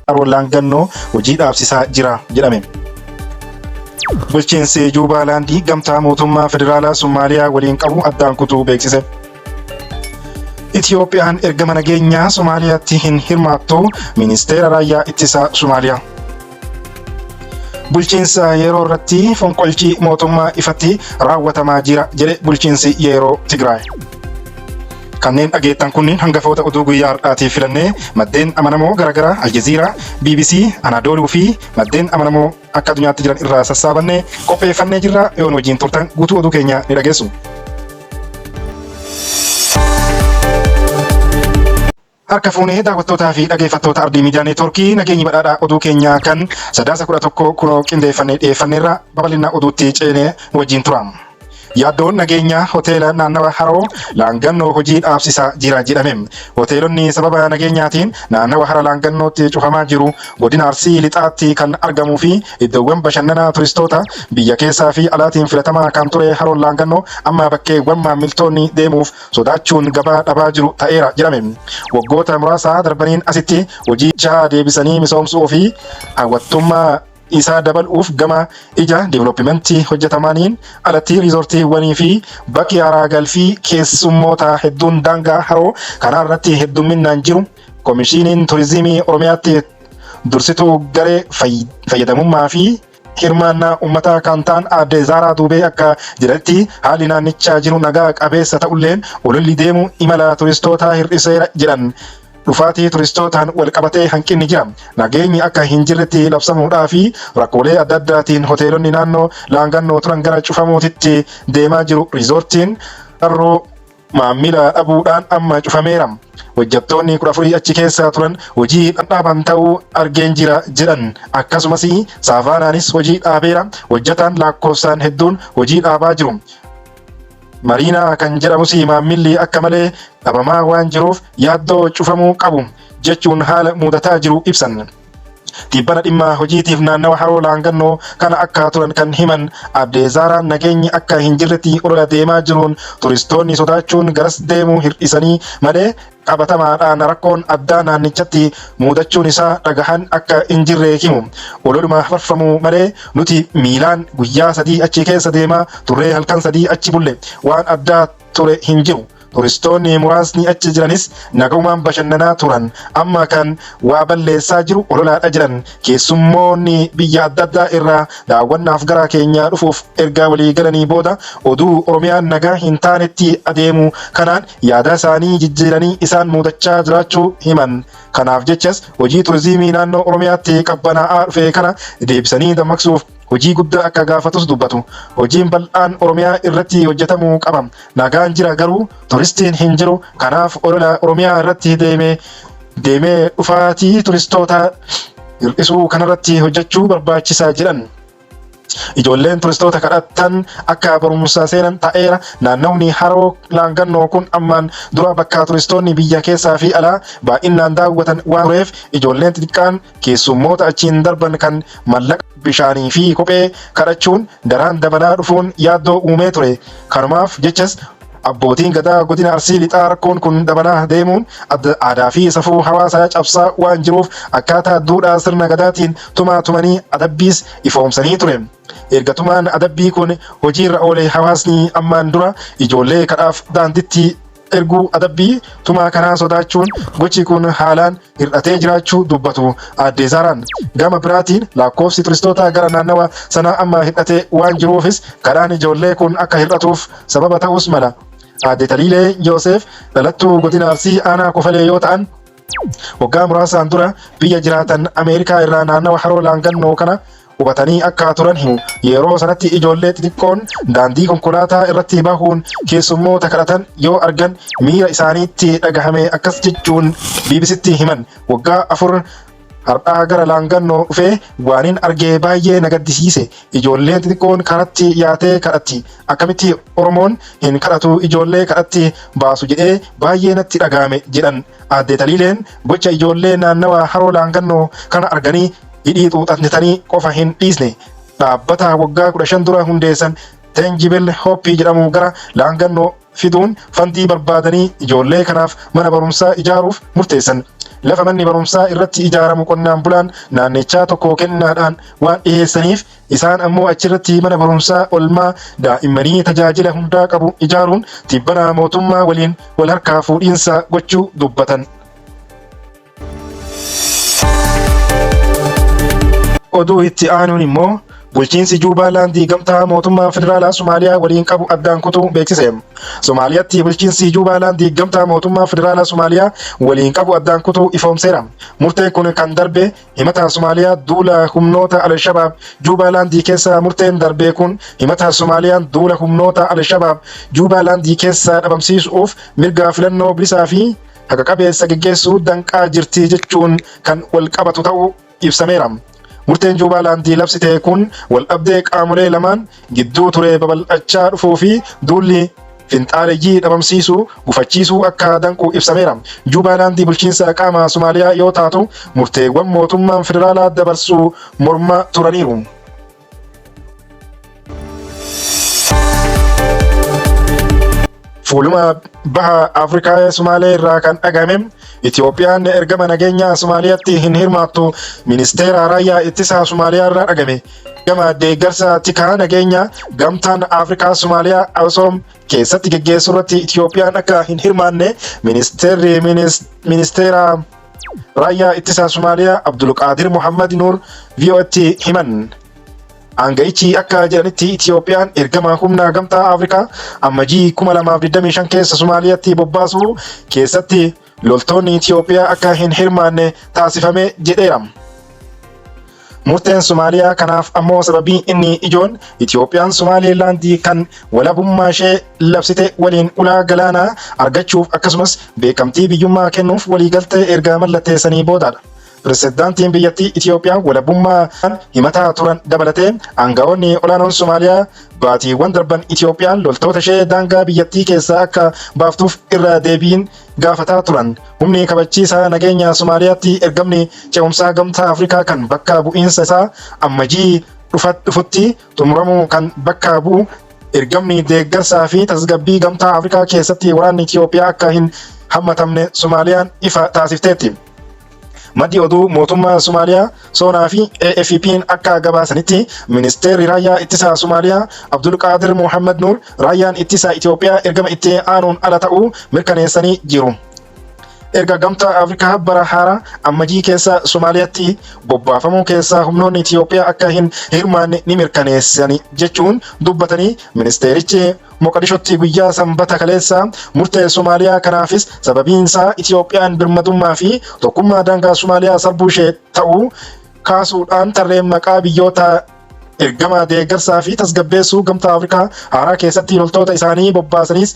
Haroo Laangannoo hojii dhaabsisaa jira jedhame. Bulchiinsi Juubaalaandii gamtaa mootummaa federaalaa Somaaliyaa waliin qabu addaan kutuu beeksise. Itiyoophiyaan ergama nageenyaa Somaaliyaatti hin hirmaattu Ministeera Raayyaa Ittisaa Somaaliyaa. Bulchiinsa yeroo irratti fonqolchi mootummaa ifatti raawwatamaa jira jedhe bulchiinsi yeroo Tigraay. Kanneen dhageettan kunniin hangafoota oduu guyyaa har'aatiif filannee maddeen amanamoo garaagaraa Aljazeeraa, BBC, Anaadooluu fi maddeen amanamoo akka addunyaatti jiran irraa sassaabannee qopheeffannee jirra. Yoo nu wajjin turtan guutuu oduu keenya ni dhageessu. Harka fuunee daawwattootaa fi dhageeffattoota Ardii Miidiyaa Neetwoorkii, nageenyi badhaadhaa. Oduu keenya kan Sadaasa 11 kunoo qindeeffannee dhiyeeffanneerra. Babal'ina oduutti ceenee nu wajjin tura. Yaaddoon nageenyaa hoteela naannawa Haroo Laangannoo hojii dhaabsisaa jira jedhame. Hoteelonni sababa nageenyaatiin naannawa Hara Laangannootti cufamaa jiru. Godina Arsii Lixaatti kan argamuu fi iddoowwan bashannanaa turistoota biyya keessaa fi alaatiin filatamaa kan ture Haroon Laangannoo amma bakkeewwan maammiltoonni deemuuf sodaachuun gabaa dhabaa jiru ta'eera jedhame. Waggoota muraasa darbaniin asitti hojii deebisanii misoomsuu fi hawwattummaa isaa dabaluuf gama ija developmentii hojjetamaniin alatti, riizoortiiwwanii fi bakki haaraa galfii keessummoota hedduun daangaa haroo kanaarratti heddumminaan jiru. Komishiiniin Turizimii Oromiyaatti dursituu garee fayyadamummaa fi hirmaannaa uummataa kan ta'an Aadde Zaaraa Duubee akka jedhanitti, haalli naannichaa jiru nagaa qabeessa ta'ulleen ololli deemu imala turistootaa hir'iseera jedhan. Dhufaatii turistootaan wal qabatee hanqinni jira. Nageenyi akka hin jirretti labsamuudhaa fi rakkoolee adda addaatiin hoteelonni naannoo Laangannoo turan gara cufamuutitti deemaa jiru. Riizoortiin Harroo maamila dhabuudhaan amma cufameera. Hojjettoonni 14 achi keessa turan hojii dhaaban ta'uu argeen jira jedhan. Akkasumas Saavaanaanis hojii dhaabeera. Hojjetaan lakkoofsaan hedduun hojii dhaabaa jiru. Mariinaa kan jedhamus maammilli akka malee dhabamaa waan jiruuf yaaddoo cufamuu qabu jechuun haala mudataa jiru ibsan. Tibbana dhimma hojiitiif naannawa Haroo Laangannoo kana akka turan kan himan Aadde Zaaraan, nageenyi akka hin jirretti olola deemaa jiruun turistoonni sodaachuun garas deemuu hir'isanii malee qabatamaadhaan rakkoon addaa naannichatti mudachuun isaa dhagahan akka hin jirre himu. Ololuma farfamuu malee nuti miilaan guyyaa 3 achi keessa deemaa turree halkan 3 achi bulle, waan addaa ture hin jiru. Turistoonni muraasni achi jiranis nagahumaan bashannanaa turan. Amma kan waa balleessaa jiru ololaadha jedhan. Keessummoonni biyya adda addaa irraa daawwannaaf gara keenyaa dhufuuf erga walii galanii booda oduu Oromiyaan nagaa hin taanetti adeemu kanaan yaada isaanii jijjiiranii isaan mudachaa jiraachuu himan. Kanaaf jechas hojii turizimii naannoo Oromiyaatti qabbanaa'aa dhufe kana deebisanii dammaqsuuf hojii guddaa akka gaafatus dubbatu. Hojiin bal'aan Oromiyaa irratti hojjetamuu qaba. Nagaan jira, garuu turistiin hin jiru. Kanaaf olola Oromiyaa irratti deemee deemee dhufaatii turistoota hir'isuu kanarratti hojjechuu barbaachisaa jedhan. Ijoolleen turistoota kadhatan akka barumsa seenan ta'eera. Naannawni Haroo Laangannoo kun ammaan dura bakka turistoonni biyya keessaa fi alaa baay'inaan daawwatan waan tureef, ijoolleen xixiqqaan keessummoota achiin darban kan mallaqa, bishaanii fi kophee kadhachuun daraan dabalaa dhufuun yaaddoo uumee ture. Kanumaaf jechas abbootiin gadaa godina Arsii Lixaa rakkoon kun dabalaa deemuun aadaa fi safuu hawaasaa cabsaa waan jiruuf akkaataa duudhaa sirna gadaatiin tumaa tumanii adabbiis ifoomsanii ture. Erga tumaan adabbii kun hojiirra oole, hawaasni ammaan dura ijoollee kadhaaf daanditti erguu adabbii tumaa kanaa sodaachuun gochi kun haalaan hir'atee jiraachuu dubbatu Aadde Zaaraan. Gama biraatiin lakkoofsi turistootaa gara naannawa sanaa amma hir'atee waan jiruufis kadhaan ijoollee kun akka hir'atuuf sababa ta'uus mala. Aadde Taliilee Jooseef dhalattuu godina Arsii aanaa Kofalee yoo ta'an, waggaa muraasaan dura biyya jiraatan Ameerikaa irraa naannawa Haroo Laangannoo kana hubatanii akka turan himu. Yeroo sanatti ijoollee xixiqqoon daandii konkolaataa irratti bahuun keessummoota kadhatan yoo argan miira isaaniitti dhagahame akkas jechuun BBCtti himan. Waggaa 4 har'aa gara Laangannoo dhufee waanin argee baay'ee na gaddisiise. Ijoolleen xixiqqoon karatti yaatee kadhatti. Akkamitti Oromoon hin kadhatu, ijoollee kadhatti baasu jedhee baay'ee natti dhagahame jedhan. Aadde Taliileen gocha ijoollee naannawa Haroo Laangannoo kana arganii hidhii xuuxatanii qofa hin dhiisne. Dhaabbata waggaa 15 dura hundeessan Tangible Hope jedhamu gara Laangannoo fiduun fandii barbaadanii ijoollee kanaaf mana barumsaa ijaaruuf murteessan. Lafa manni barumsaa irratti ijaaramu qonnaan bulaan naannichaa tokko kennaadhaan waan dhiheessaniif isaan ammoo achirratti mana barumsaa olmaa daa'immanii tajaajila hundaa qabu ijaaruun tibbana mootummaa waliin wal harkaa fuudhiinsa gochuu dubbatan. Oduu itti aanuun immoo bulchiinsi Juubaalaandii gamtaa mootummaa federaalaa Somaaliyaa waliin qabu addaan kutuu beeksise. Somaaliyaatti bulchiinsi Juubaalaandii gamtaa mootummaa federaalaa Somaaliyaa waliin qabu addaan kutuu ifoomseera. Murteen kun kan darbe himata Somaaliyaa duula humnoota Al-Shabaab Juubaalaandii keessa murteen darbee kun himata Somaaliyaan duula humnoota Al-Shabaab Juubaalaandii keessa dhabamsiisuuf mirga filannoo bilisaa fi haqa qabeessa geggeessuu danqaa jirti jechuun kan wal qabatu ta'uu ibsameera. Murteen Juubaalaandii labsite kun waldhabdee qaamolee lamaan gidduu ture babal'achaa dhufuu fi duulli finxaaleyyii dhabamsiisuu gufachiisuu akka danqu ibsameera. Juubaalaandii bulchiinsa qaama Somaaliyaa yoo taatu murteewwan mootummaan federaalaa dabarsu mormaa turaniiru. Fuuluma baha Afrikaa Sumaalee irraa kan dhagahame Itoophiyaan ergama nageenyaa Somaaliyaatti hin hirmaattu ministeera raayyaa ittisaa Somaaliyaa irraa dhagame. Gama deeggarsa tikaa nageenyaa gamtaan Afrikaa Somaaliyaa AUSSOM keessatti geggeessu irratti Itoophiyaan akka hin hirmaanne ministeerri ministeera raayyaa ittisaa Somaaliyaa Abdulqaadir Muhammad Nuur VOAtti himan. Aanga'ichi akka jedhanitti Itiyoophiyaan ergama humna gamtaa Afrikaa Ammajii 2025 keessa Somaaliyaatti bobbaasuu keessatti loltoonni Itiyoophiyaa akka hin hirmaanne taasifame jedheera. Murteen Somaaliyaa kanaaf ammoo sababii inni ijoon Itiyoophiyaan Somaalilaandii kan walabummaa ishee labsite waliin ulaa galaanaa argachuuf akkasumas beekamtii biyyummaa kennuuf waliigaltee erga mallatteessanii boodaadha. Pirezidaantiin biyyattii Itiyoophiyaa walabummaa himataa turan dabalatee aangawoonni olaanoon Somaaliyaa baatiiwwan darban Itiyoophiyaan loltoota ishee daangaa biyyattii keessaa akka baaftuuf irra deebiin gaafataa turan. Humni kabachiisa nageenya Somaaliyaatti ergamni ce'umsaa gamtaa Afrikaa kan bakka bu'iinsa isaa Ammajii dhufutti xumuramuu kan bakka bu'u ergamni deeggarsaa fi tasgabbii gamtaa Afrikaa keessatti waraanni Itiyoophiyaa akka hin hammatamne Somaaliyaan ifa taasifteetti. Maddi oduu mootummaa Somaaliyaa Soonaa fi AFP'n akka gabaasanitti ministeerri raayyaa ittisaa Somaaliyaa Abdulqaadir Mohammad Nuur raayyaan ittisaa Itoophiyaa ergama itti aanuun ala ta'uu mirkaneessanii jiru. Erga gamtaa Afrikaa bara haaraa Ammajii keessa Somaaliyaatti bobbaafamuu keessaa humnoonni Itoophiyaa akka hin hirmaanne ni mirkaneessani jechuun dubbatanii ministeerichi Moqadishotti guyyaa Sanbata kaleessaa murtee Somaaliyaa kanaafis sababiinsaa Itiyoophiyaan birmadummaa fi tokkummaa daangaa Somaaliyaa sarbuu ishee ta'uu kaasuudhaan tarreen maqaa biyyoota ergama deeggarsaa fi tasgabbeessuu Gamtaa Afrikaa haaraa keessatti loltoota isaanii bobbaasaniis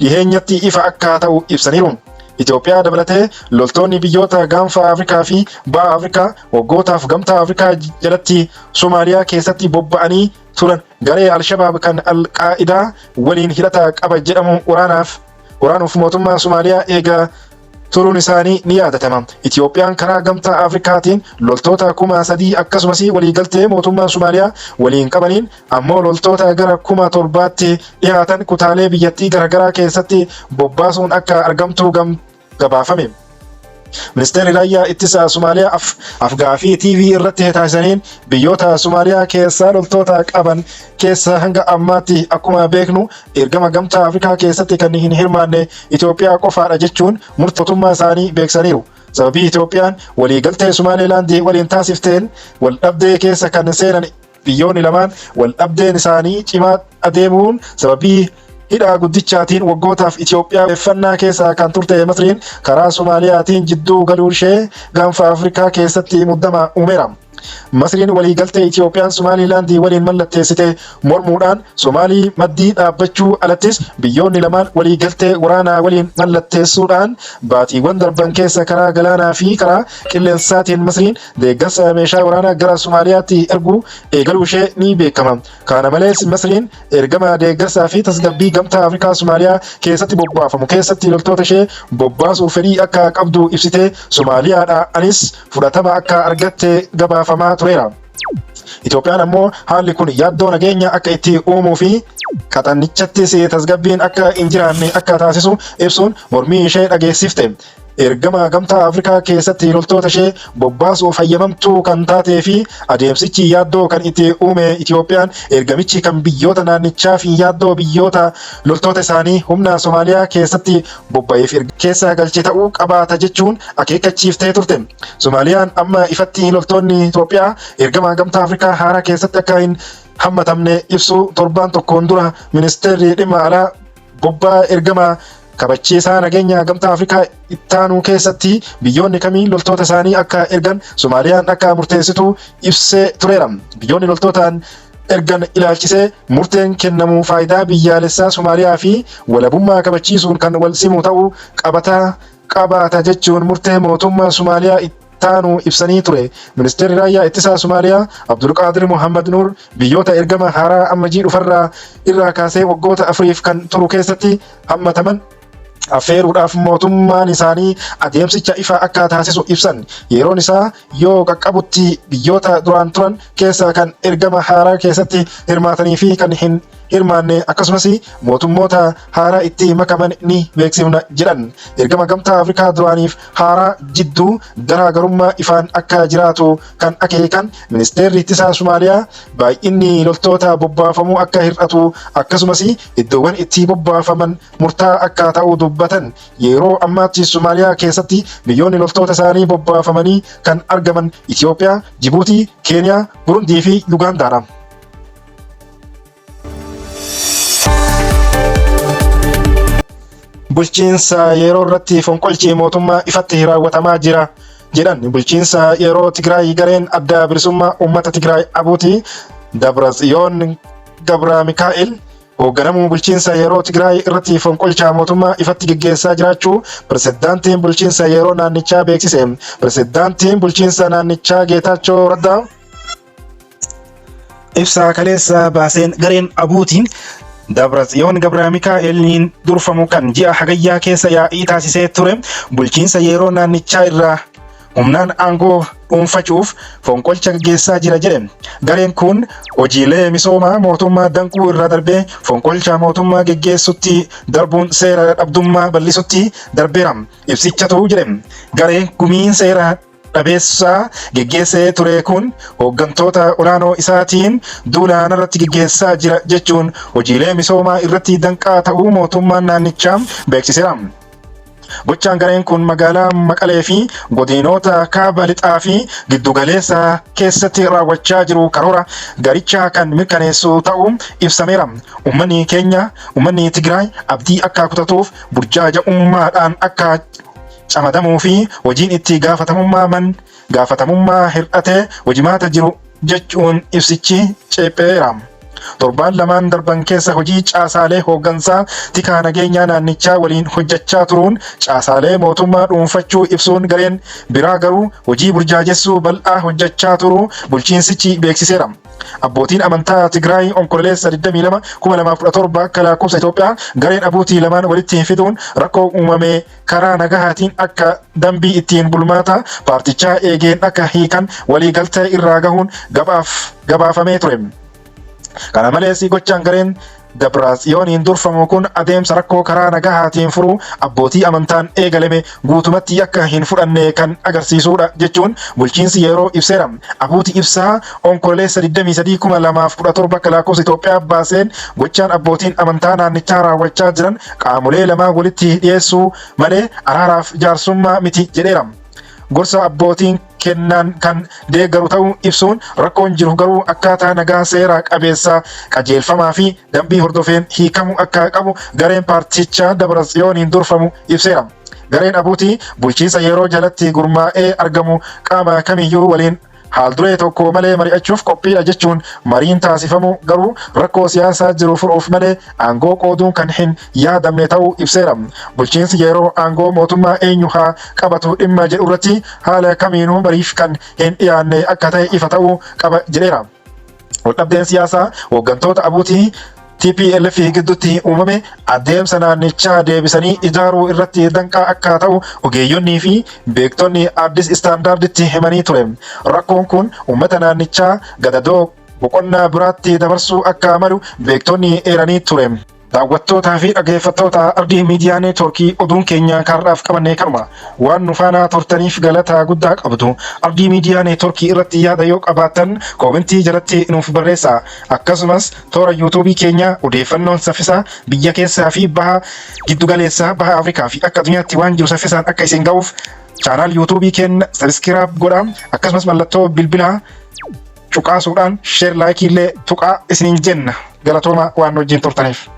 dhiheenyatti ifa akka ta'u ibsaniiru. Itoophiyaa dabalatee loltoonni biyyoota gaanfa Afrikaa fi baha Afrikaa waggootaaf Gamtaa Afrikaa jalatti Somaaliyaa keessatti bobba'anii turan garee Al-Shabaab kan Al-Qaa'idaa waliin hidhata qaba jedhamu waraanaaf waraanuuf mootummaa Somaaliyaa eegaa turuun isaanii ni yaadatama. Itiyoophiyaan karaa Gamtaa Afrikaatiin loltoota 3,000 akkasumas waliigaltee mootummaa Somaaliyaa waliin qabaniin ammoo loltoota gara 7,000tti dhiyaatan kutaalee biyyattii garaagaraa keessatti bobbaasuun akka argamtu gabaafame. Ministeerri Raayyaa Ittisa Somaaliyaa af-gaaffii TV irratti taasisaniin biyyoota Somaaliyaa keessaa loltoota qaban keessa hanga ammaatti akkuma beeknu ergama Gamtaa Afrikaa keessatti kan hin hirmaanne Itoophiyaa qofaadha jechuun murtee mootummaa isaanii beeksisaniiru. Sababii Itoophiyaan waliigaltee Somaalilaandii waliin taasifteen waldhabdee keessa kan seenan Biyyoonni lamaan waldhabdeen isaanii cimaa adeemuun sababii hidha guddichaatiin waggootaaf Itoophiyaa xiyyeeffannaa keessa kan turte Masriin karaa Somaaliyaatiin jidduu galuunshee gaanfa Afrikaa keessatti muddama uumeera. Masriin waliigaltee Itoophiyaan Somaalilaandii waliin mallatteessite mormuudhaan Somaalii maddii dhaabbachuu alattis biyyoonni lamaan waliigaltee waraanaa waliin mallatteessuudhaan baatiiwwan darban keessa karaa galaanaa fi karaa qilleensaatiin Masriin deeggarsa meeshaa waraanaa gara Somaaliyaatti erguu eegaluu ishee ni beekama. Kana malees Masriin ergama deeggarsaa fi tasgabbii Gamtaa Afrikaa Somaaliyaa keessatti bobbaafamu keessatti loltoota ishee bobbaasuuf fedhii akka qabdu ibsitee Somaaliyaadhaanis fudhatama akka argatte gabaafamaa tureera. Itoophiyaan ammoo haalli kun yaaddoo nageenya akka itti uumuu fi qaxannichattis tasgabbiin akka hin jiraanne akka taasisu ibsuun mormii ishee dhageessifte. Ergama Gamtaa Afrikaa keessatti loltoota ishee bobbaasuuf hayyamamtuu kan taatee fi adeemsichi yaaddoo kan itti uume Itoophiyaan ergamichi kan biyyoota naannichaa fi yaaddoo biyyoota loltoota isaanii humna Somaaliyaa keessatti bobba'eef keessa galche ta'uu qabaata jechuun akeekkachiiftee turte. Somaaliyaan amma ifatti loltoonni Itoophiyaa ergama Gamtaa Afrikaa haaraa keessatti akka hin hammatamne ibsuu torbaan tokkoon dura ministeerri dhimma alaa bobbaa ergama kabachiisaa nageenya Gamtaa Afrikaa ittaanuu keessatti biyyoonni kamiin loltoota isaanii akka ergan Somaaliyaan akka murteessitu ibsee tureera. Biyyoonni loltootaan ergan ilaalchisee murteen kennamu faayidaa biyyaalessaa Somaaliyaa fi walabummaa kabachiisuun kan wal simu ta'uu qabataa qabaata jechuun murtee mootummaa Somaaliyaa ittaanu ibsanii ture. Ministeerri Raayyaa Ittisaa Somaaliyaa Abdulqaadir Mohammad Nuur biyyoota ergama haaraa Ammajii dhufarraa irraa kaasee waggoota afuriif kan turu keessatti hammataman affeeruudhaaf mootummaan isaanii adeemsicha ifa akka taasisu ibsan. Yeroon isaa yoo qaqqabutti biyyoota duraan turan keessaa kan ergama haaraa keessatti hirmaatanii fi kan hin hirmaanne akkasumas mootummoota haaraa itti makaman ni beeksifna jedhan. Ergama Gamtaa Afrikaa duraaniif haaraa jidduu garaa garummaa ifaan akka jiraatu kan akeekan ministeerri ittisaa Somaaliyaa baay'inni loltoota bobbaafamuu akka hir'atu akkasumas iddoowwan itti bobbaafaman murtaa'aa akka ta'u dubbatan. Yeroo ammaatti Somaaliyaa keessatti biyyoonni loltoota isaanii bobbaafamanii kan argaman Itoophiyaa, Jibuutii, Keeniyaa, Burundii fi Yugaandaadha. Bulchiinsa yeroo irratti fonqolchi mootummaa ifatti raawwatamaa jira jedhan. Bulchiinsa yeroo Tigraay gareen adda bilisummaa uummata Tigraay Abuutii Dabratsiyoon Gabra Mikaa'el hoogganamuu bulchiinsa yeroo Tigraay irratti fonqolcha mootummaa ifatti geggeessaa jiraachuu pirezidaantiin bulchiinsa yeroo naannichaa beeksise. Pirezidaantiin bulchiinsa naannichaa Geetaachoo Raddaa ibsa kaleessa baaseen gareen Abuutiin Dabratsiyoon Gabra Mikaa'eliin durfamu kan ji'a Hagayyaa keessa yaa'ii taasisee ture bulchiinsa yeroo naannichaa irraa humnaan aangoo dhuunfachuuf fonqolcha gaggeessaa jira jedhe. Gareen kun hojiilee misoomaa mootummaa danquu irra darbee fonqolcha mootummaa geggeessutti darbuun seera dhabdummaa bal'isutti darbeera. Ibsichatu jedhe. Gareen gumiin seera dhabeessaa geggeessee ture kun hooggantoota olaanoo isaatiin duula narratti geggeessaa jira jechuun hojiilee misoomaa irratti danqaa ta'uu mootummaan naannichaa beeksiseera. Gochaan gareen kun magaalaa Maqalee fi godinoota kaaba lixaa fi giddugaleessa keessatti raawwachaa jiru karoora garichaa kan mirkaneessu ta'uu ibsameera. Uummanni keenya, uummanni Tigraay abdii akka kutatuuf burjaaja'ummaadhaan akka camadamuu fi hojiin itti gaafatamummaa man gaafatamummaa hir'atee hojimaata jiru jechuun ibsichi ceepheera. Torbaan lamaan darban keessa hojii caasaalee hooggansaa tikaa nageenyaa naannichaa waliin hojjechaa turuun caasaalee mootummaa dhuunfachuu ibsuun gareen biraa garuu hojii burjaajessuu bal'aa hojjechaa turuu bulchiinsichi beeksiseera. Abbootiin amantaa Tigraay Onkololeessa 22, 2017 akka lakkoofsa Itoophiyaa gareen abuutii lamaan walitti fiduun rakkoo uumame karaa nagahaatiin akka dambii ittiin bulmaata paartichaa eegeen akka hiikan waliigaltee irraa gahuun gabaaf gabaafamee ture. Kana malees gochaan gareen Dabratsiyooniin durfamu kun adeemsa rakkoo karaa nagahaatiin furuu abbootii amantaan eegalame guutumatti akka hin fudhanne kan agarsiisudha jechuun bulchiinsi yeroo ibseera. Abuuti ibsaa Onkololeessa 23, 2017 akka lakkoofsa Itoophiyaa baaseen gochaan abbootiin amantaa naannichaa raawwachaa jiran qaamolee lamaan walitti dhiyeessuu malee araaraaf jaarsummaa miti jedheera. Gorsa abbootiin kennan kan deeggaru ta'uu ibsuun rakkoon jiru garuu akkaataa nagaa seera qabeessa qajeelfamaa fi dambii hordofeen hiikamuu akka qabu gareen paartichaa Dabratsiyooniin durfamu ibseera. Gareen Abuutii bulchiinsa yeroo jalatti gurmaa'ee argamu qaama kamiyyuu waliin haal-duree tokko malee mari'achuuf qophiidha jechuun mariin taasifamu garuu rakkoo siyaasaa jiru furuuf malee aangoo qooduun kan hin yaadamne ta'uu ibseera. Bulchiinsi yeroo aangoo mootummaa eenyu haa qabatu dhimma jedhurratti haala kamiinuu mariif kan hin dhiyaanne akka ta'e ifa ta'uu qaba jedheera. Waldhabdeen siyaasaa hooggantoota Abuutii TPLF gidduutti uumame adeemsa naannichaa deebisanii ijaaruu irratti danqaa akka ta'u ogeeyyonnii fi beektonni Addis Standarditti himanii ture. Rakkoon kun uummata naannichaa gadadoo boqonnaa biraatti dabarsuu akka malu beektonni eeranii ture. Daawwattootaa fi dhaggeeffattoota Ardii Miidiyaa Neetwoorkii, oduun keenya har'aaf qabannee kanuma. Waan nu faana turtaniif galata guddaa qabdu. Ardii Miidiyaa Neetwoorkii irratti yaada yoo qabaattan koomentii jalatti nuuf barreessaa. Akkasumas toora yuutuubii keenya odeeffannoon saffisaa biyya keessaa fi baha giddugaleessaa, baha Afrikaa fi akka addunyaatti waan jiru saffisaan akka isin ga'uuf channel yuutuubii keenya subscribe godhaa. Akkasumas mallattoo bilbilaa cuqaasuudhaan share, like illee tuqaa isiniin jenna. Galatooma waan wajjin turtaniif.